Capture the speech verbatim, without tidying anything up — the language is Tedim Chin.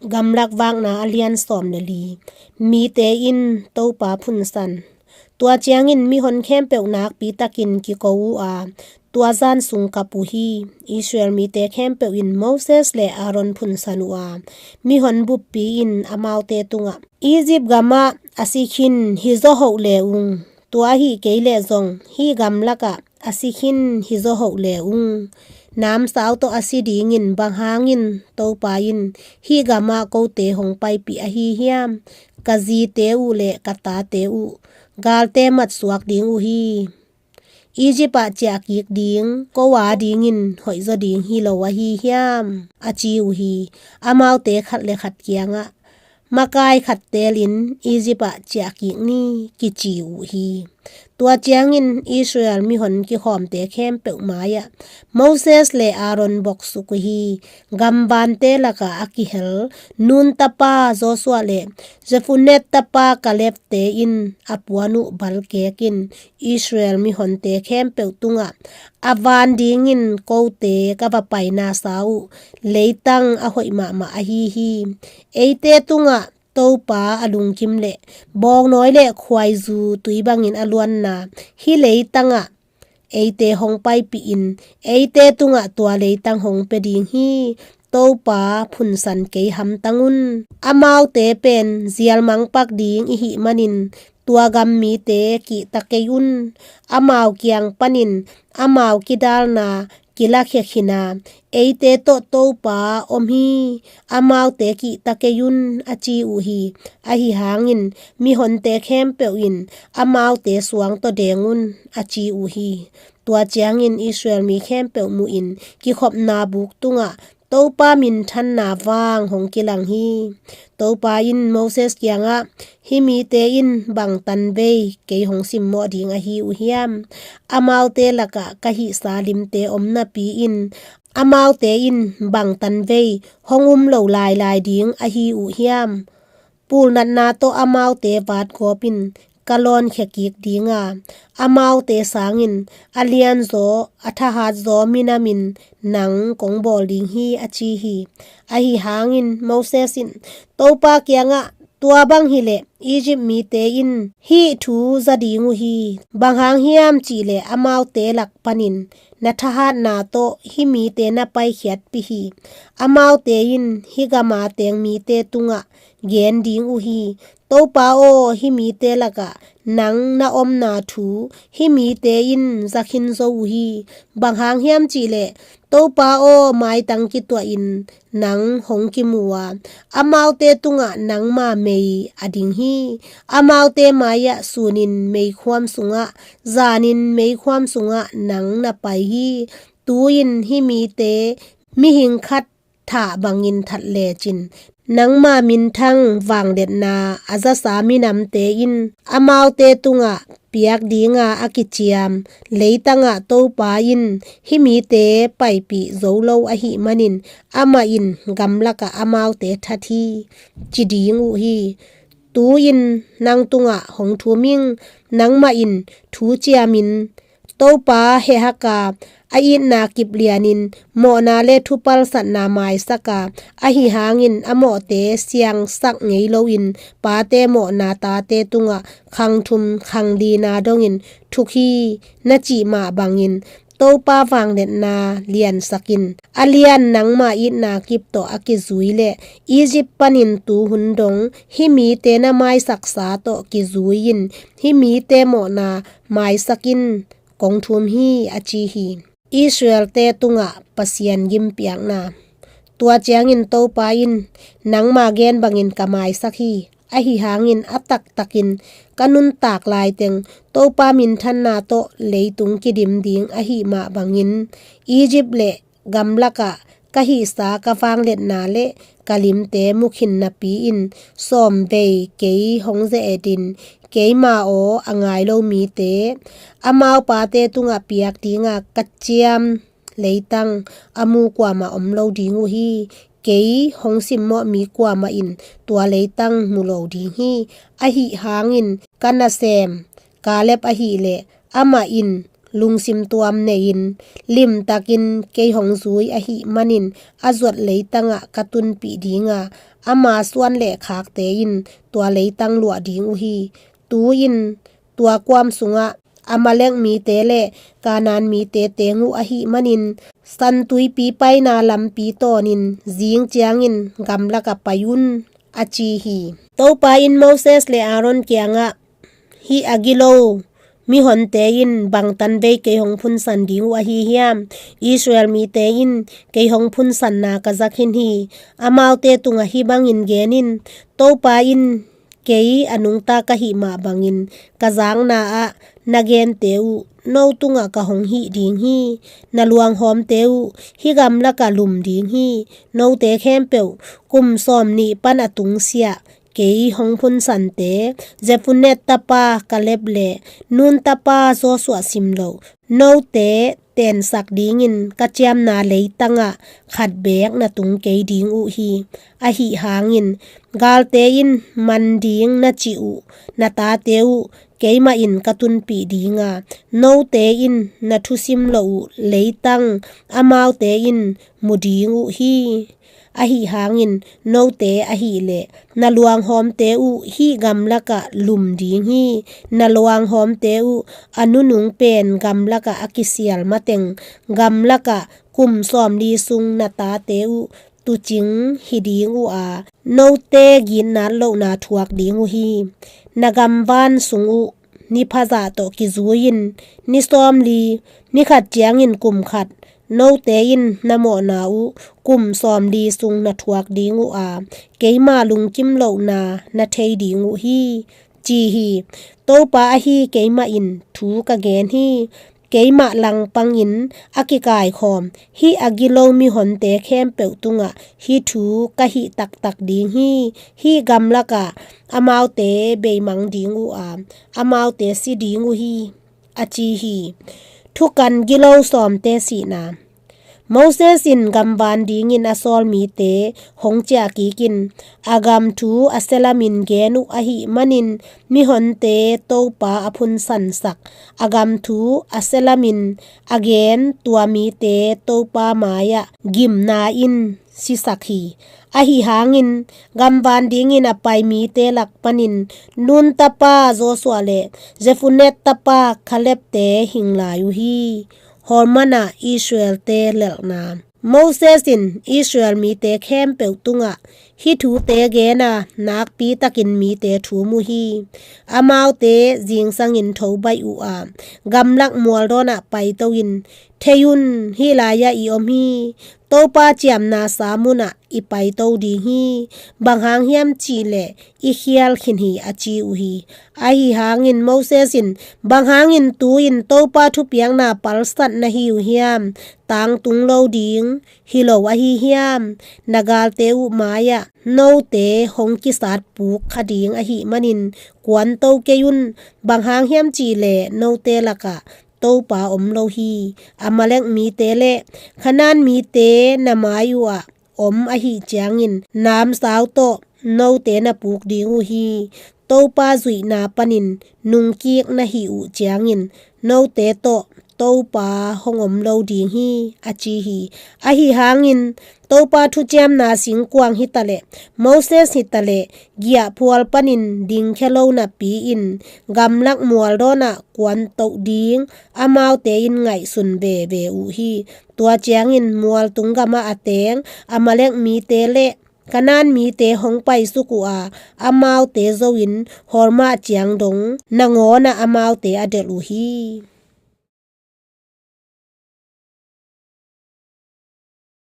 Gamlak Vakna a lian sawm le li. Mite in Topa phunsan. Tua ciangin mihon khempeuh nakpi takin kiko uh a, tua zan sung kap uh hi. Israel mite khempeuh in Moses le Aaron phunsan uh a, mihon buppi in amaute tungah, Egypt gamah a si khin hi zaw hoh le ung. Tua ahi kei leh zong hih gamlakah a si khin hi zaw hoh le ung. Namsau tawh a si dingin bang hangin Topa in hih gamah kote hong paipih ahi hiam? Ka zite uh le ka tate uh galte matsuak ding uh hi. Egypt ah ciahkik ding ko a dingin hoihzaw ding hi lo ahi hiam? A ci uh hi. Amaute khat le khat kiangah, makai khat telin Egypt ah ciahkik ni, kici uh hi. Tua ciangin Israel mihon kikhawmte khempeuh mai-ah Moses le Aaron boksuk uh hi. Gamvante lakah a kihel Nun tapa Joshua le Jephunneh tapa Kalebte in a puan uh balkekin Israel mihonte khempeuh tungah, a van dingin kote ka va painasa uh leitang a hoih mahmah ahi hi. Eite tungah Topa a lungkim le bawngnawi le khuaizu tui bangin a luanna hih leitangah eite hong paipih in, eite tungah tua leitang hong pia ding hi. Topa phunsan kei hamtang un. Amaute pen zialmangpak ding i hih manin tua gam mite kihta kei un. Amau kiang panin amau kidalna kilakhia khin a, eite tawh Topa om hi. Amaute kihta kei un, a ci uh hi. Ahi hangin mihonte khempeuh in amaute suang tawh deng un, a ci uh hi. Tua ciangin Israel mi khempeuh muhin kikhopna buk tungah Topa minthanna vang hong kilang hi. Topa in Moses kiangah, hih mite in bang tanvei kei hong simmawh ding ahi uh hiam? Amaute lakah ka hihsa limte om napi-in amaute in bang tanvei hong um lo lailai ding ahi uh hiam? Pulnatna tawh amaute vatgawp in ka lawnkhia kik ding a, amaute sangin a lianzaw, a thahatzaw minamin nang kong bawl ding hi, a ci hi. Ahi hangin Moses in Topa kiangah, tua bang hileh Egypt mite in hih thu za ding uh hi. Bang hang hiam cihleh amaute lak panin na thahatna tawh hih mite na paikhiatpih hi. Amaute in hih gama teng mite tungah gen ding uh hi. Topa aw, hih mite lakah nang na omna thu hih mite in za khin zo uh hi. Bang hang hiam cihleh Topa aw, maitang kituahin nang hong kimu a, amaute tungah nangma mei a ding hi. Amaute mai-ah sunin meikhuam sungah, zanin meikhuam sungah nang na pai hi. Tu-in hih mite mihing khat thah bangin that lecin nangma minthang vangliatna a zasa minamte in amaute tungah piak dinga a kiciam leitangah Topa in hih mite paipih zo lo ahih manin amah in gamlakah amaute that hi, ci ding uh hi. Tu-in nang tungah hong thum ing. Nangmah in thu ciamin Topa hehak a, a itna kip lianin mawhna le thupalsatna maisak a, ahi hangin a mawhte siangsak ngei loin pate mawhna tate tungah khang thum khang lina dongin thuk hi, na cih mah bangin Topa vangliatna liansak in. A lian nangma itna kip tawh a kizui le Egypt panin tu hun dong hih mite na maisaksa tawh kizui in, hih mite mawhna maisak in, kong thum hi, a ci hi. Israelte tungah Pasian gimpiakna. Tua ciangin Topa in, nangma gen bangin ka maisak hi. Ahi hangin a taktakin ka nuntak laiteng Topa minthanna tawh leitung kidim ding ahih mah bangin Egypt le gamlakah ka hihsa ka vangliatna le ka limte mukhin napi-in sawm vei kei hong ze-etin keima aw a ngai lo mite, amau pate tungah piak dinga ka ciam leitang a mu kuamah om lo ding uh hi. Kei hong simmawh mi kuamah in tua leitang mu lo ding hi. Ahi hangin ka nasem Kaleb ahileh amah in lungsim tuam nei-in, limtakin kei hong zui ahih manin a zuat leitangah ka tunpih dinga, ama suan le khakte in tua leitang luah ding uh hi. Tu-in tua kuam sungah Amalek mite le Kanaan mite teng uh ahih manin, San Tuipi paina lampi tawnin zing ciangin gamlakah pai un, a ci hi. Topa in Moses le Aaron kiangah, hih a gilo mihonte in bangtan vei kei hong phunsan ding uh ahi hiam? Israel mite in kei hong phunsanna ka za khin hi. Amaute tungah hih bangin gen in, Topa in kei a nungta ka hih mah bangin ka zakna ah na gente uh no tungah ka hong hih ding hi. Na luanghawmte uh hih gamlakah lum ding hi. Note khempeuh kum sawm nih pan a tungsiah kei hong phunsante, Jephunneh tapa Kaleb le Nun tapa Joshua simloh note tensak dingin ka ciamna leitangah khat beek na tung kei ding uh hi. Ahi hangin galte in man ding na cih uh na tate uh keimah in ka tunpih dinga, note in na thusim loh uh leitang amaute in mu ding uh hi. Ahi hangin note ahileh na luanghawmte uh hih gamlakah lum ding hi. Na luanghawmte uh a nunung pen gamlakah a kisial mateng gamlakah kum sawmli sung na tate uh tuucing hi ding uh a, note gitnat lohna thuak ding uh hi. Na gamvan sung uh ni phazah tawh kizui-in ni sawmli, ni khat ciangin kum khat, note in na mawhna uh kum sawmli sung na thuak ding uh a, keima lungkim lohna na thei ding uh hi, ci hi. Topa ahi keimah in thu ka gen hi. Keimah langpangin a kikaikhawm hih a gilo mihonte khempeuh tungah hih thu ka hih taktak ding hi. Hih gamlakah amaute beimang ding uh a, amaute si ding uh hi, a ci hi. Thukan gilo sawmte sihna. Moses in gamvan dingin a sawl mite hong ciah kikin, a gam thu a sia lamin gen uh ahih manin, mihonte Topa a phunsansak a gam thu a sia lamin a gen tua mite Topa mai-ah gimna in sisak hi. Ahi hangin gamvan dingin a pai mite lak panin Nun tapa Joshua le Jephunneh tapa Kalebte hing lai uh hi. Hormah ah Israelte lelhna. Moses in Israel mite khempeuh tungah hih thute gen a, nakpi takin mite thum uh hi. Amaute zingsangin tho baih uh a, gamlak mual dawnah paito in, thei un, hih lai-ah i om hi. Topa ciamna sa munah i paito ding hi. Bang hang hiam cihleh i khial khin hi, a ci uh hi. Ahi hangin Moses in, bang hangin tu-in Topa thupiakna palsat na hi uh hiam? Tangtung lo ding hi lo ahi hiam? Na galte uh mai-ah note hong kisat puk kha ding ahih manin kuanto kei un. Bang hang hiam cihleh note lakah Topa om lo hi. Amalek mite le Kanaan mite na mai uhah om ahih ciangin namsau tawh note na puk ding uh hi. Topa zuihna panin nungkik na hih uh ciangin note tawh Topa hong om lo ding hi, a ci hi. Ahi hangin Topa thuciamna singkuang hitaleh, Moses hitaleh, giahphual panin dingkhia lo napi-in gamlak mual dawnah kuantoh ding amaute in ngaihsun veve uh hi. Tua ciangin mualtung gamah a teng Amalek mite le Kanaan mite hong paisuk uh a, amaute zo-in Hormah ciang dong nangawnah amaute a delh uh hi.